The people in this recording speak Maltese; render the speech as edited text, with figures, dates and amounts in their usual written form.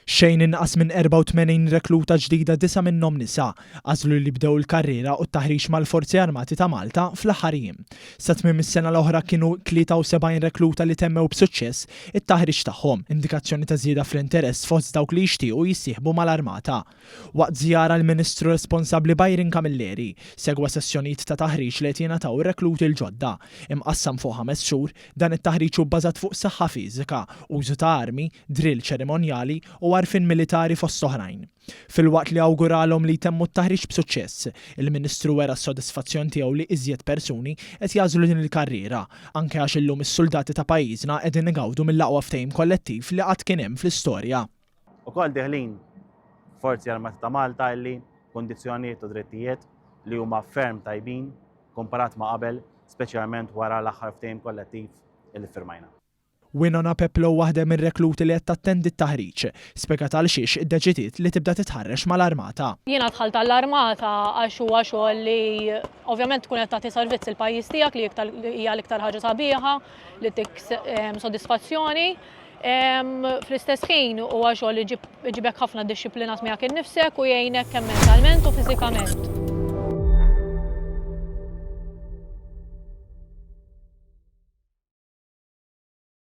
Xejn inqas minn 84 rekluta ġdida disa' minnhom nisa, għażlu li jibdew il-karriera u t-taħriġ mal-Forzi Armati ta' Malta fl-aħħar jiem. Sa tmiem is-sena l-oħra kienu 73 rekluta li temmew b'suċċess it-taħriġ tagħhom, indikazzjoni ta' żieda fl-interess fost dawk li jixtiequ jissieħbu mal-Armata. Waqt żjara l-Ministru responsabbli Byron Camilleri segwa sessjonijiet ta' taħriġ li qed jingħataw ir-rekluti l-ġodda. Imqassam fuq ħames xhur, dan it-taħriġ hu bbażat fuq saħħa fiżika, użu ta' armi, drill ċerimonjali u għarfien militari fost oħrajn. Filwaqt li awguralhom li jtemmu t-taħriġ b'suċċess, il-Ministru wera s-sodisfazzjon tiegħu li iżjed persuni qed jagħżlu din il-karriera, anke għax illum is-suldati ta' pajjiżna qegħdin igawdu mill-aqwa ftehim kollettiv li qatt kien hemm fl-istorja. Ukoll deħlin Forzi Armati ta' Malta illi kundizzjonijiet u drittijiet li huma ferm tajbin komparat ma' qabel, speċjalment wara l-aħħar ftehim kollettiv illi ffirmajna. Winona Peplow waħda mir-rekluti li qed tattendi t-taħriġ, spjegat għalxiex iddeċidiet li tibda titħarreġ mal-armata. Jiena dħalt għall-armata għax huwa xogħol li ovvjament tkun qed tagħti servizz il-pajjiż tiegħek li hija l-iktar ħaġa sabiħa li tik sodisfazzjoni. Fl-istess ħin huwa xogħol li jġibek ħafna dixxiplinat miegħek innifsek u jgħinek kemm mentalment u fiżikament.